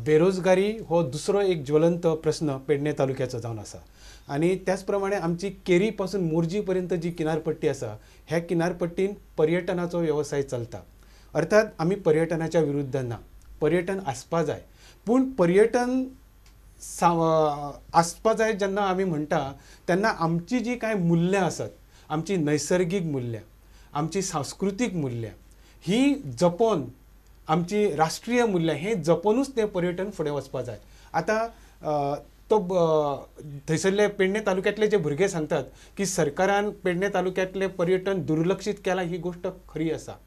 बेरोजगारी हो दुसरो एक ज्वलंत प्रश्न पेडणे तालुक्याचो जावन आसा आनी त्याच प्रमाणे आमची केरी पासून मोरजी पर्यंत जी किनारपट्टी आसा ह्या किनारपट्टीन पर्यटनाचो वेवसाय चलता. अर्थात आमी पर्यटनाच्या विरुद्ध ना, पर्यटन आसपा जाय, पूण पर्यटन आसपा जाय जेन्ना आमी म्हणटा तेन्ना आमची जी कांय मुल्यां आसात, आमची नैसर्गीक मुल्यां, आमची सांस्कृतीक मुल्यां ही जपोन, आमची राष्ट्रीय मुल्यां हे जपोनूच तें पर्यटन फुडें वचपा जाय. आतां तो थंयसरले पेडणे तालुक्यांतले जे भुरगे सांगतात की सरकारान पेडणे तालुक्यांतलें पर्यटन दुर्लक्षीत केलां, ही गोश्ट खरी आसा.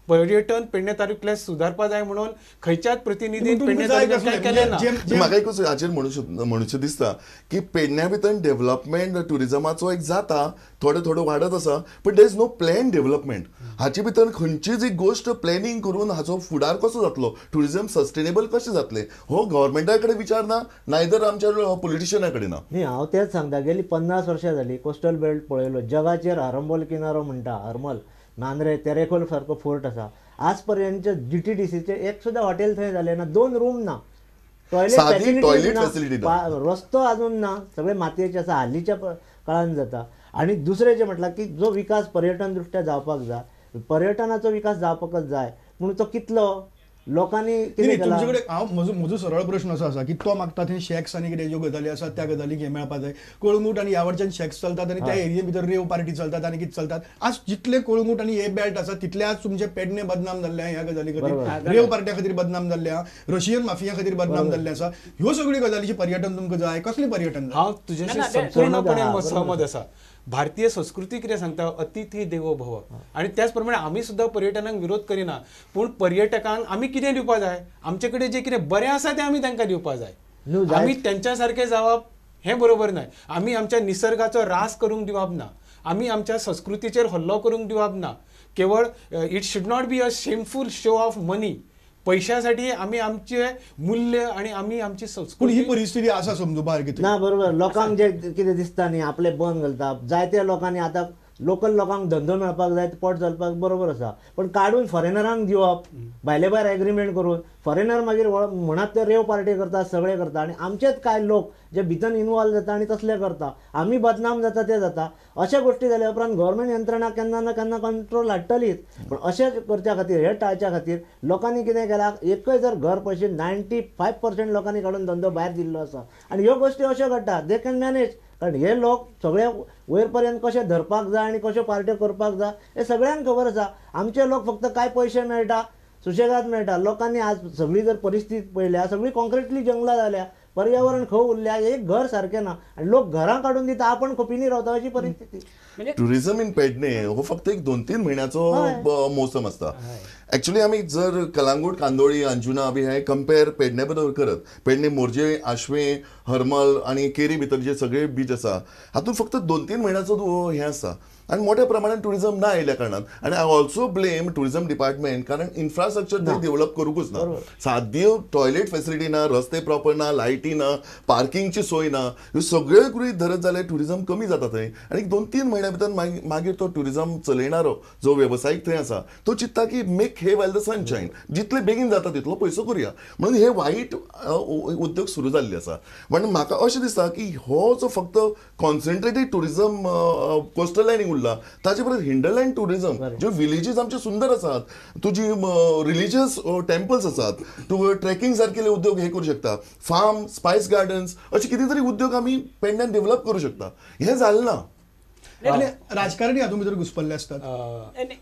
पर्यटन पेडणे तालुक्यांतलें सुदारपा जाय म्हणून खंयच्याच प्रतिनिधीन पेडणे तालुक्यांत कांय केलें ना. म्हाका एक हाचेर म्हणूचें दिसता की पेडण्या भितर डेव्हलपमेंट ट्युरिजमाचो एक जाता, थोडो थोडो वाडत आसा, पण there is no plan development. हाचे भितर खंयचीच एक गोश्ट प्लॅनिंग करून हाचो फुडार कसो जातलो, ट्युरिजम सस्टेनेबल कशें जातलें, हो गव्हर्मेंटा कडेन विचार ना, नायदर आमच्या पॉलिटिशियना कडेन ना. न्ही, हांव तेंच सांगता, गेली 50 वर्सां जाली कोस्टल बेल्ट पळयलो, जगाचेर आरंबोल किनारो म्हणटा, हरमल, नांद्रे, तेरेखोल सारको फोर्ट आसा, आज पर्यंत GTDCचे एक सुद्दां हॉटेल थंय जालें ना, 2 रूम ना, टॉयलेट फॅसिलिटी ना, रस्तो अजून ना, सगळे मातयेचे आसा, हालींच्या काळान जाता. आनी दुसरें जें म्हटलां की जो विकास पर्यटन दृश्ट्या जावपाक जाय, पर्यटनाचो विकास जावपाकच जाय, पूण तो कितलो लोकांनी कितें केलां? तुमचे कडेन हांव म्हजो सरळ प्रश्न असो आसा की तो मागता थंय शॅक्स आनी कितें ज्यो गजाली आसात त्या गजालीक हें मेळपा जाय. कळंगूट आनी ह्या वटच्यान शॅक्स चलतात आनी त्या एरिये भितर रेव पार्टी चलतात आनी कितें चलतात. आज जितले कळंगूट आनी हे बेल्ट आसा तितले आज तुमचे पेडणे बदनाम जाल्ले ह्या गजाली खातीर, रेव पार्ट्या खातीर बदनाम जाल्ले आहा, रशियन माफिया खातीर बदनाम जाल्ले आसा. ह्यो सगळ्यो गजालीचें पर्यटन तुमकां जाय, कसलें पर्यटन जाय? हांव तुजेशी संपूर्णपणे सहमत आसा. भारतीय संस्कृती कितें सांगता, अतिथी देवो भव, आनी त्याच प्रमाणे आमी सुद्दां पर्यटनाक विरोध करिना, पूण पर्यटकांक आमी कितें दिवपा जाय, आमचे कडेन जें कितें बरें आसा तें आमी तांकां दिवपा जाय. आमी तेंच्या सारकें जावप हें बरोबर न्हय. आमी आमच्या निसर्गाचो रास करूंक दिवप ना, आमी आमच्या संस्कृतीचेर हल्लो करूंक दिवप ना. केवळ it should not be a shameful show of money. पैशासाठी आम्ही आमचे मूल्य आणि आम्ही आमची संस्कृती, ही परिस्थिती आसा समजुपा कितें ना. बरोबर, लोकांक जे कितें दिसता न्ही आपले बंद घालता, जायते लोकांनी आतां लोकल लोकांक धंदो मेळपाक जाय, पोट चलपाक बरोबर आसा, पण काडून फॉरेनरांक दिवप, भायले भायर एग्रीमेंट करून फॉरेनर मागीर म्हणत ते रेव पार्टी करता, सगळे करता, आनी आमचेच कांय लोक जे भितर इनवॉल्व जाता आनी तसले करता, आमी बदनाम जाता ते जाता. अशा गोश्टी जाल्या उपरांत गव्हर्मेंट यंत्रणा केन्ना ना केन्ना कंट्रोल हाडटलीच. पण अशें करच्या खातीर, हे टाळच्या खातीर लोकांनी कितें केलां, एकय जर घर पळयशी 95% लोकांनी काडून धंदो भायर दिल्लो आसा. आनी ह्यो गोश्टी अश्यो घडटा, they can manage, कारण हे लोक सगळे वयर पर्यंत कशें धरपाक जाय आनी कश्यो पार्ट्यो करपाक जाय हें सगळ्यांक खबर आसा. आमचे लोक फक्त कांय पयशे मेळटा, सुशेगाद मेळटा. लोकांनी आज सगळी जर परिस्थिती पळयल्या, सगळी कॉन्क्रिटली जंगलां जाल्या, पर्यावरण खंय उरल्या, एक घर सारकें ना आनी लोक घरां काडून दिता, आपण खोपींनी रावता अशी परिस्थिती. टुरिझम इन पेडणे हो फक्त एक 2-3 म्हयन्याचो मोसम आसता. एक्चुअली आमी जर कलांगूट, कांदोळी, अंजुना बी हे कंपेर पेडणे बरोबर करत, पेडणे, मोरजे, आशवे, हरमल आनी केरी भितर जे सगळे बीच आसा हातूंत फक्त 2-3 म्हयन्याचो हें आसा आनी मोठ्या प्रमाणात टुरिझम ना आयिल्ल्या कारणान. आनी I also blame tourism department, कारण इन्फ्रास्ट्रक्चर थंय डेव्हलप करूंकूच ना, सादी टॉयलेट फेसिलिटी ना, रस्ते प्रॉपर ना, लायटी ना, पार्किंगची सोय ना, ह्यो सगळ्यो गृहीत धरत जाल्यार टुरिझम कमी जाता थंय. आनी 2-3 म्हयन्या भितर मागीर तो टुरिझम चलयणारो जो वेवसायीक थंय आसा तो चिंत्ता की make hay while the sunshine, जितले बेगीन जाता तितलो पयसो करुया, म्हणून हे वायट उद्योग सुरू जाल्ले आसा. म्हणून म्हाका अशें दिसता की हो जो फक्त कॉन्सन्ट्रेटेड टुरिझम कोस्टल लायनीक उरला, ताचे परस हिंडरलँड टुरिझम, ज्यो विलेजीस आमचे सुंदर आसात, तुजी रिलीजियस टेम्पल्स आसात, तूं ट्रेकिंग सारकेले उद्योग हे करूं शकता, फार्म, स्पायस गार्डन्स, अशे कितें तरी उद्योग आमी पेडण्यान डेव्हलप करूं शकता. हें जालें ना. राजकारणी हातूंत भितर घुसपल्ले आसतात,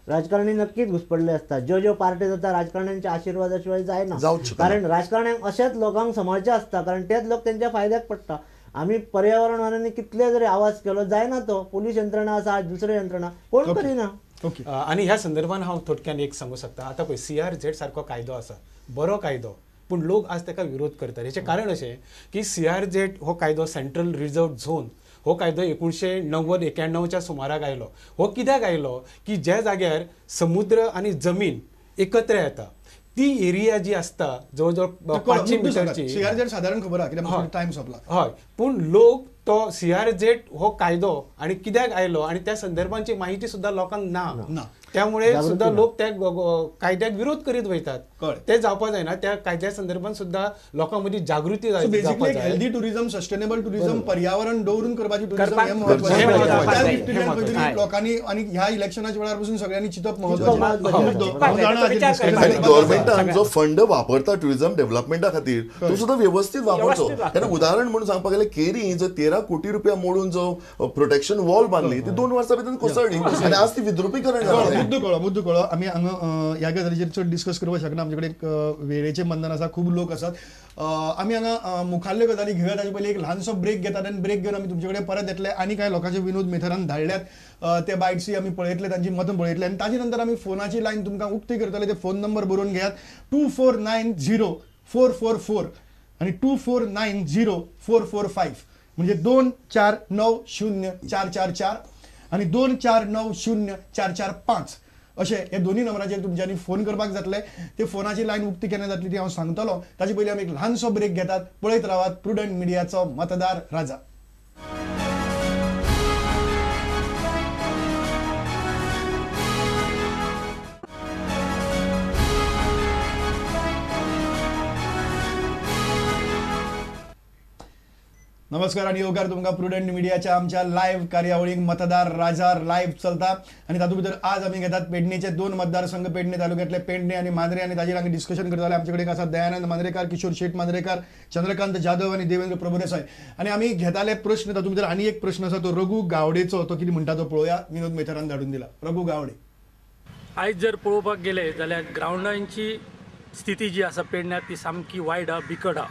राजकारणी नक्कीच घुसपल्ले आसतात. ज्यो ज्यो पार्टी जाता राजकारण्यांच्या आशिर्वादा शिवाय जायना, कारण राजकारण्यांक अशेंच लोकांक सांबाळचें आसता, कारण तेच लोक तेंच्या फायद्याक पडटा. आमी पर्यावरणवाल्यांनी कितले जरी आवाज केलो जायना, तो पोलीस यंत्रणा आसा, दुसऱ्यो यंत्रणा कोण करिना. आनी ह्या संदर्भान हांव थोडक्यान एक सांगूं शकता. आतां पळय CRZ सारको कायदो आसा, बरो कायदो, पूण लोक आज ताका विरोध करतात. हेचें कारण अशें की CRZ हो कायदो, सेंट्रल रिजर्व झोन हो कायदो 1990-91च्या सुमाराक आयलो. हो कित्याक आयलो की ज्या जाग्यार समुद्र आनी जमीन एकत्र येता ती एरिया जी आसता जवळ जवळ 500 मिटरची, CRZ सादारण खबर आहा, टायम सोंपला. हय, पूण लोक तो CRZ हो कायदो आनी कित्याक आयलो आनी त्या संदर्भांची माहिती सुद्दां लोकांक ना. त्यामुळे सुद्धा लोक त्या कायद्याक विरोध करीत वयतात. ते जावपा जायना. त्या कायद्या संदर्भात सुद्धा लोकां मदीं जागृती जावपा जाय. हेल्दी टुरिझम, सस्टेनेबल टुरिझम, पर्यावरण दवरून करपाची टुरिझम हें म्हत्वाचें. लोकांनी आनी ह्या इलेक्शनाच्या वेळार पसून सगळ्यांनी चिंतप म्हत्वाचें. गव्हर्मेंटान जो फंड वापरता टुरिझम डेव्हलपमेंटा खातीर तो सुद्धा व्यवस्थित वापरचो. कारण उदाहरण म्हणून सांगपाक गेल्यार केरी जो 13 कोटी रुपया मोडून जो प्रोटेक्शन वॉल बांदली ती 2 वर्सां भितर कोसळ्ळी आनी आज ती विद्रुपीकरण जालें. मुद्दो कळ्ळो. आमी हांगा ह्या गजालीचेर चड डिस्कस करपाक शकना, आमचे कडेन वेळेचें बंधन आसा, खूब लोक आसात. आमी हांगा मुखाल्ल्यो गजाली घेवया, ताचे पयलीं एक ल्हानसो ब्रेक घेतात आनी ब्रेक घेवन आमी तुमचे कडेन परत येतले. आनी कांय लोकांचे विनोद मेथरान धाडल्यात ते बायट्सूय आमी पळयतले, तांची मतां पळयतले आनी ताजे नंतर आमी फोनाची लायन तुमकां उक्ती करतले. ते फोन नंबर बरोवन घेयात 2490444 आनी 2490445, म्हणजे 2490444 आनी 2490445 अशे हे दोन्ही नंबराचेर तुमच्यांनी फोन करपाक जातले. ते फोनाची लायन उक्ती केन्ना जातली ती हांव सांगतलो. ताचे पयलीं आमी एक ल्हानसो ब्रेक घेतात. पळयत रावात प्रुडंट मिडियाचो मतदार राजा. नमस्कार आनी येवकार तुमकां प्रुडंट मिडियाच्या आमच्या लायव्ह कार्यावळीक मतदार राजा लायव्ह चलता आनी तातूंत भितर आज आमी घेतात पेडणेचे 2 मतदारसंघ, पेडणे तालुक्यांतले पेडणे आनी मांद्रे, आनी ताजेर आमी डिस्कशन करताले. आमचे कडेन आसा दयानंद मांद्रेकार, किशोर शेट मांद्रेकार, चंद्रकांत जाधव आनी देवेंद्र प्रभुदेसाय. आनी आमी घेताले प्रश्न, तातूंत भितर आनी एक प्रश्न आसा तो रघु गावडेचो, तो कितें म्हणटा तो पळोवया. विनोद मेथरान धाडून दिला. रघु गावडे. आयज जर पळोवपाक गेले जाल्यार ग्रावंडांची स्थिती जी आसा पेडण्यात ती सामकी वायट आहा, बिकट आहा.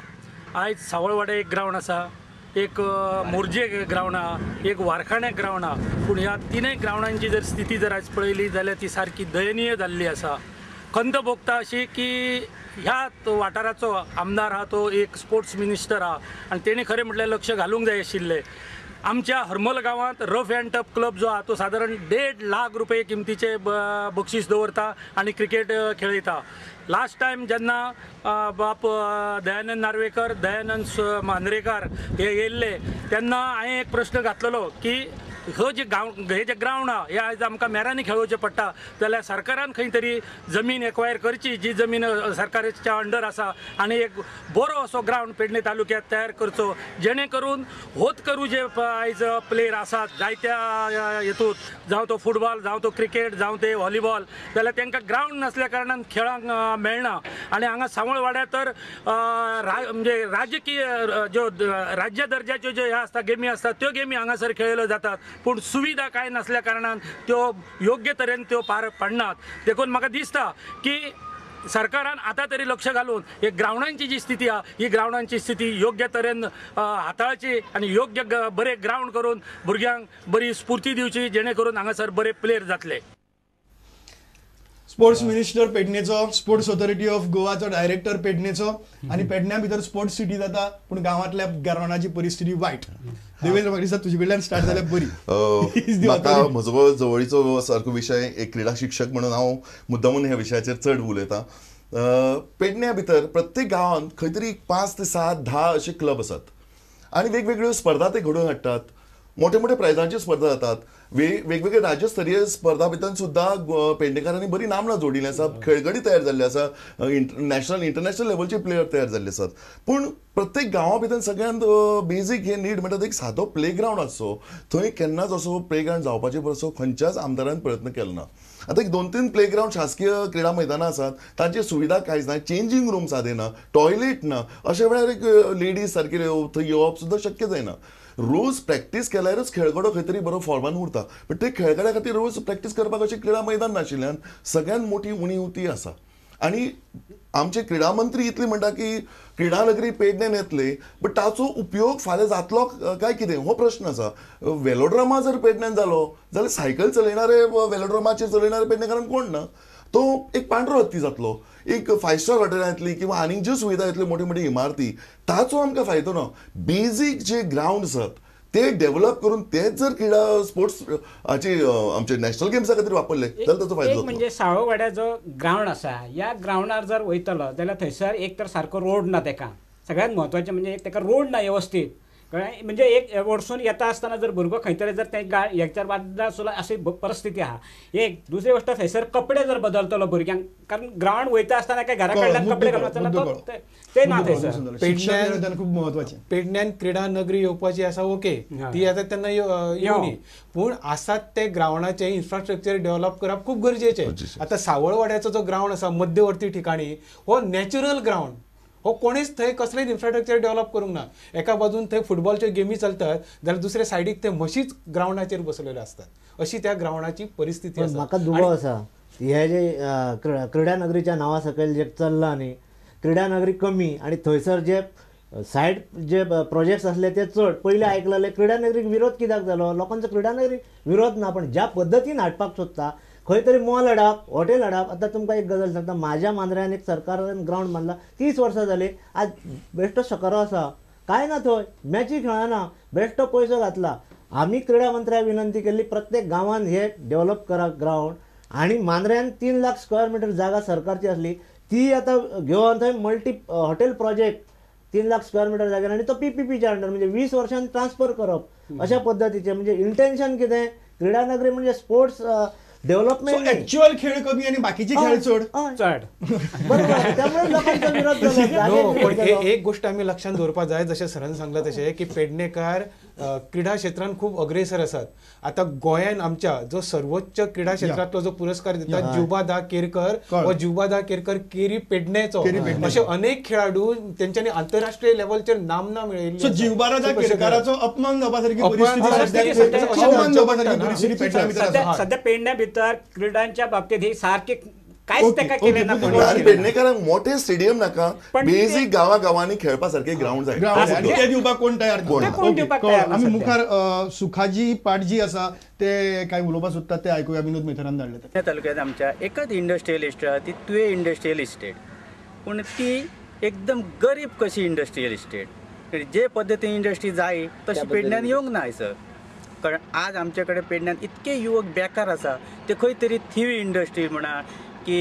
आयज सावळवाडे एक ग्रावंड आसा, एक मोरजे ग्रावंड आहा, एक वारखाणे ग्रावंड आहा. पूण ह्या तिनूय ग्रावंडांची जर स्थिती जर आयज पळयली जाल्यार ती सारकी दयनीय जाल्ली आसा. खंत भोगता अशी की ह्या वाठाराचो आमदार आहा तो एक स्पोर्ट्स मिनिस्टर आहा आनी तेणी खरें म्हटल्यार लक्ष घालूंक जाय आशिल्लें. आमच्या हरमल गांवांत रफ अँड टफ क्लब जो आहा तो सादारण 1.5 लाख रुपये किमतीचे बक्षीस दवरता आनी क्रिकेट खेळयता. लास्ट टायम जेन्ना बाप दयानंद नार्वेकर, दयानंद मांद्रेकार हे येयल्ले तेन्ना हांवें एक प्रश्न घातलेलो की हो जे गांव हे जे ग्रावंड आहा हे आयज आमकां मेरांनी खेळोवचें पडटा जाल्यार सरकारान खंय तरी जमीन एक्वायर करची, जी जमीन सरकाराच्या अंडर आसा, आनी एक बरो असो ग्रावंड पेडणे तालुक्यांत तयार करचो जेणे करून होत करू जे आयज प्लेयर आसात जायत्या हेतूंत, जावं तो फुटबॉल, जावं तो क्रिकेट, जावं ते व्हॉलीबॉल, जाल्यार तांकां ग्रावंड नासल्या कारणान खेळांक मेळना. आनी हांगा सावळवाड्या तर म्हणजे राजकीय ज्यो राज्य दर्जाच्यो ज्यो ह्यो आसता गेमी आसता त्यो गेमी हांगासर खेळयल्यो जातात, पूण सुविधा कांय नासल्या कारणान त्यो योग्य तरेन त्यो पार पडनात. देखून म्हाका दिसता की सरकारान आतां तरी लक्ष घालून हे ग्रावंडांची जी स्थिती आहा ही ग्रावंडांची स्थिती योग्य तरेन हाताळची आनी योग्य बरे ग्रावंड करून भुरग्यांक बरी स्फूर्ती दिवची जेणे करून हांगासर बरे प्लेयर जातले. स्पोर्ट्स मिनिस्टर पेडणेचो, स्पोर्ट्स ऑथॉरिटी ऑफ गोवाचो डायरेक्टर पेडणेचो, आनी पेडण्या भितर स्पोर्ट्स सिटी जाता पूण गांवांतल्या ग्रावंडाची परिस्थिती वायट. देवेंद्र म्हाका दिसता तुजे कडल्यान स्टार्ट जाल्यार बरी. म्हाका म्हजो जवळीचो सारको विशय, एक क्रिडा शिक्षक म्हणून हांव मुद्दामून ह्या विशयाचेर चड उलयतां. पेडण्या भितर प्रत्येक गांवांत खंय तरी 5 ते 7 10 अशे क्लब आसात आनी वेगवेगळ्यो स्पर्धा ते घडोवन हाडटात. मोठे मोठे प्रायजांची स्पर्धा जातात, वेगवेगळे राज्यस्तरीय स्पर्धा भितर सुद्दां पेडणेकारांनी बरी नामना जोडिल्ली आसा, खेळगडी तयार जाल्ले आसा, नॅशनल इंटरनॅशनल लेवलचे प्लेयर तयार जाल्ले आसात. पूण प्रत्येक गांवा भितर सगळ्यांत बेजीक हे नीड म्हणटा एक सादो प्लेग्रावंड आसचो, थंय केन्नाच असो प्लेग्रावंड जावपाचे परस खंयच्याच आमदारान प्रयत्न केलो ना. आतां एक 2-3 प्लेग्रावंड शासकीय क्रिडा मैदानां आसात, तांची सुविधा कांयच ना, चेंजींग रूम सादे ना, टॉयलेट ना. अशा वेळार एक लेडीज सारकी थंय येवप सुद्दां शक्य जायना. रोज प्रॅक्टीस केल्यारच खेळगडो खंय तरी बरो फॉर्मान उरता, पण ते खेळगड्या खातीर रोज प्रॅक्टीस करपाक अशें क्रिडा मैदान नाशिल्ल्यान सगळ्यांत मोठी उणीव ती आसा. आनी आमचे क्रिडा मंत्री इतली म्हणटा की क्रिडा नगरी पेडण्यान येतले, बट ताचो उपयोग फाल्यां जातलो काय कितें हो प्रश्न आसा. वेलोड्रामा जर पेडण्यान जालो जाल्यार सायकल चलयणारे वेलोड्रामाचेर चलयणारे पेडणेकारांक कोण ना, तो एक पांढरो हत्ती जातलो. एक 5 स्टार हॉटेलां येतली किंवा आनीक ज्यो सुविधा येतल्यो मोठ्यो मोठ्यो इमारती, ताचो आमकां फायदो ना. बेजीक जे ग्रावंड आसात ते डेव्हलप करून तेच जर क्रिडा स्पोर्ट्स हाचे आमचे नॅशनल गेम्सा खातीर वापरले जाल्यार ताचो फायदो. म्हणजे सावळवाड्या जो ग्रावंड आसा ह्या ग्रावंडार जर वयतलो जाल्यार थंयसर एक तर सारको रोड ना, तेका सगळ्यात म्हत्वाचें म्हणजे एक तेका रोड ना व्यवस्थीत. कळ्ळें म्हणजे एक वडसून येता आसतना जर भुरगो खंय तरी जर ते हेचेर वाजला सुद्दां अशी परिस्थिती आहा. एक दुसरी गोष्ट थंयसर कपडे जर बदलतलो भुरग्यांक कारण ग्रावंड वयता आसतना काय घरा कडल्यान कपडे घालून ते ना थंयसर. पेडण्यान खूब म्हत्वाचें पेडण्यान क्रीडा नगरी येवपाची आसा ओके ती आतां तेन्ना येवनी पूण आसात ते ग्रावंडाचें इन्फ्रास्ट्रक्चर डेव्हलप करप खूब गरजेचें. आतां सावळवाड्याचो जो ग्रावंड आसा मध्यवर्ती ठिकाणी हो नॅचरल ग्रावंड हो कोणीच थंय कसलेच इन्फ्रास्ट्रक्चर डेव्हलप करूंक ना. एका बाजून थंय फुटबॉलच्यो गेमी चलतात जाल्यार दुसऱ्या सायडीक ते म्हशीच ग्रावंडाचेर बसलेले आसतात अशी त्या ग्रावंडाची परिस्थिती आसा. म्हाका दुबाव आसा हे जे क्रीडा नगरीच्या नांवा सकयल जे चल्लां न्ही क्रीडा नगरी कमी आनी थंयसर जे सायड जे प्रोजेक्ट्स आसले ते चड. पयलीं आयकलेले क्रीडा नगरीक विरोध कित्याक जालो लोकांचो क्रीडा नगरीक विरोध ना पण ज्या पद्दतीन हाडपाक सोदता खंय तरी मॉल हाडप हॉटेल हाडप. आतां तुमकां एक गजाल सांगता म्हाज्या मांद्र्यान एक सरकारान ग्रावंड बांदला 30 वर्सां जालीं आज बेश्टो शकरो आसा कांय ना थंय मॅची खेळना बेश्टो पयसो घातला. आमी क्रीडा मंत्र्याक विनंती केल्ली प्रत्येक गांवान हे डेव्हलप करा ग्रावंड आनी मांद्र्यान 3 लाख स्क्वेअर मिटर जागा सरकारची आसली ती आतां घेवन थंय multi hotel project 3 lakh square metre जाग्यार आनी तो पीपीपीच्या अंडर म्हणजे 20 वर्षांनी ट्रान्सफर करप अशा पद्दतीचें म्हणजे इंटेन्शन कितें क्रीडा नगरी म्हणजे स्पोर्ट्स डेव्हलपमेंट ऍक्च्युअल खेळ कमी आणि बाकीचे खेळ चड चड बरोबर त्यामुळे लोकांचा विरोध झाला. पण एक गोष्ट आमी लक्षात दवरपाक जाय जशें सरान सांगलां तशें की पेडणेकार क्रीडा क्षेत्रान खूब अग्रेसर आसात. आतां गोंयान आमच्या जो सर्वोच्च क्रीडा क्षेत्रांतलो जो पुरस्कार दितात जिवबा दा केरकर हो जिवबा दा केरकर केरी पेडणेचो अशे अनेक खेळाडू तेंच्यांनी आंतरराष्ट्रीय लेवलचेर नामना मेळयल्ली. सो जिवबा दा केरकराचो अपमान जावपा सारकी परिस्थिती सध्या पेडण्या भितर क्रीडांच्या बाबतीत ही सारकी कांयच ताका केलें ना. पेडणेकारांक मोठे स्टेडियम नाका बेसिक गांवा गांवांनी खेळपा सारखे ग्रावंड जाय ते दिवपाक कोण तयार कोण दिवपाक तयार. आमी मुखार सुखाजी पाटजी आसा ते काय उलोवपाक सोदतात ते आयकुया. विनोद मेथरान धाडले. त्या तालुक्यात आमच्या एकच इंडस्ट्रियल इस्टेट आहा ती तुये इंडस्ट्रियल इस्टेट पूण ती एकदम गरीब कशी इंडस्ट्रियल इस्टेट जे पद्दतीन इंडस्ट्री जाय तशी पेडण्यान येवंक ना हयसर. कारण आज आमचे कडेन पेडण्यान इतके युवक बेकार आसा ते खंय तरी थिवी इंडस्ट्री म्हणा की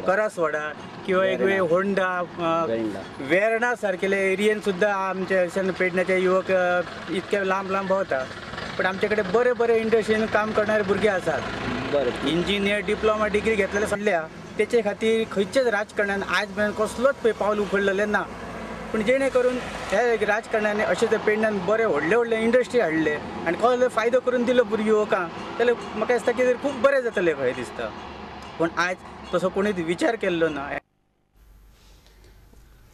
करासवाडा किंवा एक वेळ होंडा वेर्णा सारकेले एरियेन सुद्दां आमचे पेडण्याचे युवक इतके लांब लांब भोंवता. पण आमचे कडेन बरे बरे इंडस्ट्रीन काम करणारे भुरगे आसात इंजिनियर डिप्लोमा डिग्री घेतलेले सगळ्या तेचे खातीर खंयच्याच राजकारण्यान आज मेरेन कसलोच पळय पावल उखडलेलें ना. पूण जेणे करून ह्या राजकारण्यान अशें जर पेडण्यान बरे व्हडले व्हडले इंडस्ट्री हाडले आनी कसलो फायदो करून दिलो भुरगे युवकांक जाल्यार म्हाका दिसता की खूब बरें जातलें खंय दिसता. पूण आयज तसो कोणीच विचार केल्लो ना.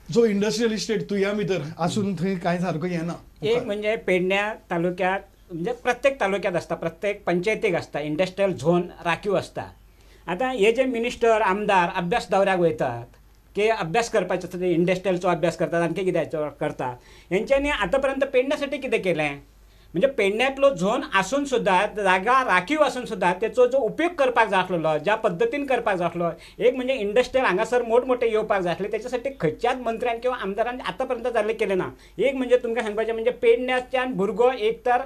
जो इंडस्ट्रियल इस्टेट तुया भितर आसून थंय कांय सारको येना. एक म्हणजे पेडण्या तालुक्यात म्हणजे प्रत्येक तालुक्यात आसता प्रत्येक पंचायतीक आसता इंडस्ट्रियल झोन राखीव आसता. आतां हे जे मिनिस्टर आमदार अभ्यास दौऱ्याक वयतात की अभ्यास करपाचो आसता इंडस्ट्रियलचो अभ्यास करतात आणखी कित्याचो करतात हेंच्यांनी आतां पर्यंत पेडण्यासाठी कितें केलें म्हणजे पेडण्यांतलो झोन आसून सुद्दां जागा राखीव आसून सुद्दां तेचो जो उपयोग करपाक जाय आसलेलो ज्या पद्दतीन करपाक जाय आसलो एक म्हणजे इंडस्ट्रियल हांगासर मोठमोठे येवपाक जाय आसले तेच्यासाठी खंयच्याच मंत्र्यान किंवा आमदारान आतां पर्यंत जाल्लें केलें ना. एक म्हणजे तुमकां सांगपाचें म्हणजे पेडण्याच्यान भुरगो एक तर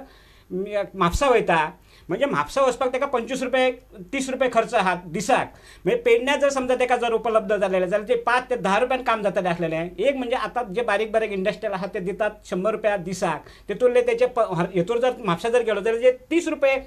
म्हापसा वयता म्हणजे म्हापसा वचपाक ताका 25 रुपये 30 रुपये खर्च आहा दिसाक म्हणजे पेडण्या जर समजा ताका जर उपलब्ध जालेले जाल्यार ते 5 ते 10 रुपयान काम जातलें आसलेलें. एक म्हणजे आतां जे बारीक बारीक इंडस्ट्रियल आहा ते दितात 100 रुपया दिसाक तेतूंतले तेचे हेतूर जर म्हापसा जर गेलो जाल्यार जे 30 रुपये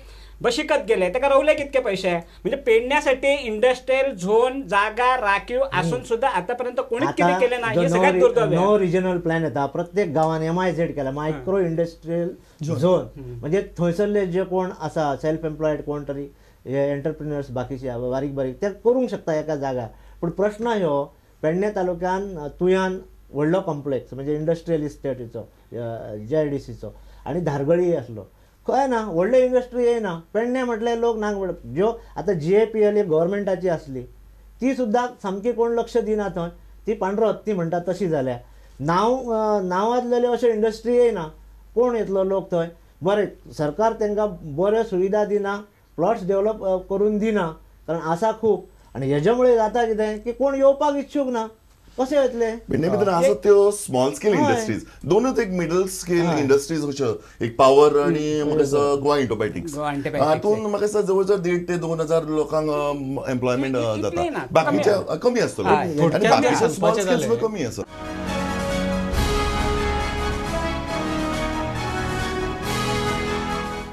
बशिकत गेले ताका रवले कितके पैसे. म्हणजे पेडण्यासाठी इंडस्ट्रियल झोन जागा राखीव आसून सुद्दां आतापर्यंत कोणीच कितें केलें ना. हे सगळ्यात दुर्दैव. नो रिजनल प्लॅन येता प्रत्येक गांवान MIZ केला मायक्रो इंडस्ट्रियल झोन म्हणजे थंयसरले जे कोण आसा सेल्फ एम्प्लॉयड कोण तरी हे एंटरप्रिन्युअर्स बाकीचे बारीक बारीक ते करूंक शकता एका जाग्यार. पूण प्रश्न ह्यो पेडणे तालुक्यान तुयान व्हडलो कॉम्प्लेक्स म्हणजे इंडस्ट्रियल इस्टेटीचो GIDCचो आनी धारगळी आसलो खंय ना व्हडले इंडस्ट्री येयना. पेडणे म्हटल्यार लोक ना ज्यो आतां GAPL ही गव्हर्मेंटाची आसली ती सुद्दां सामकी कोण लक्ष दिना थंय ती पांढरो हत्ती म्हणटा तशी जाल्या नांव नांवाजलेले अशे इंडस्ट्री येयना कोण येतलो लोक थंय. बरें सरकार तांकां बऱ्यो सुविधा दिना प्लॉट्स डेव्हलप करून दिना कारण आसा खूब आनी हेज्या मुळे जाता कितें की कोण येवपाक इच्छूक ना कशें येतले. पेडणे भितर आसा त्यो स्मॉल स्केल इंडस्ट्रीज दोनूच एक मिडल स्केल इंडस्ट्रीज अश्यो एक पावर आनी म्हाका दिसता गोवा इंटोबॅटिक्स हातून म्हाका दिसता जवळ जवळ 1.5 ते 2 हजार लोकांक एम्प्लॉयमेंट जाता बाकीच्या कमी आसतलो आनी बाकीच्या स्मॉल स्केल कमी आसा.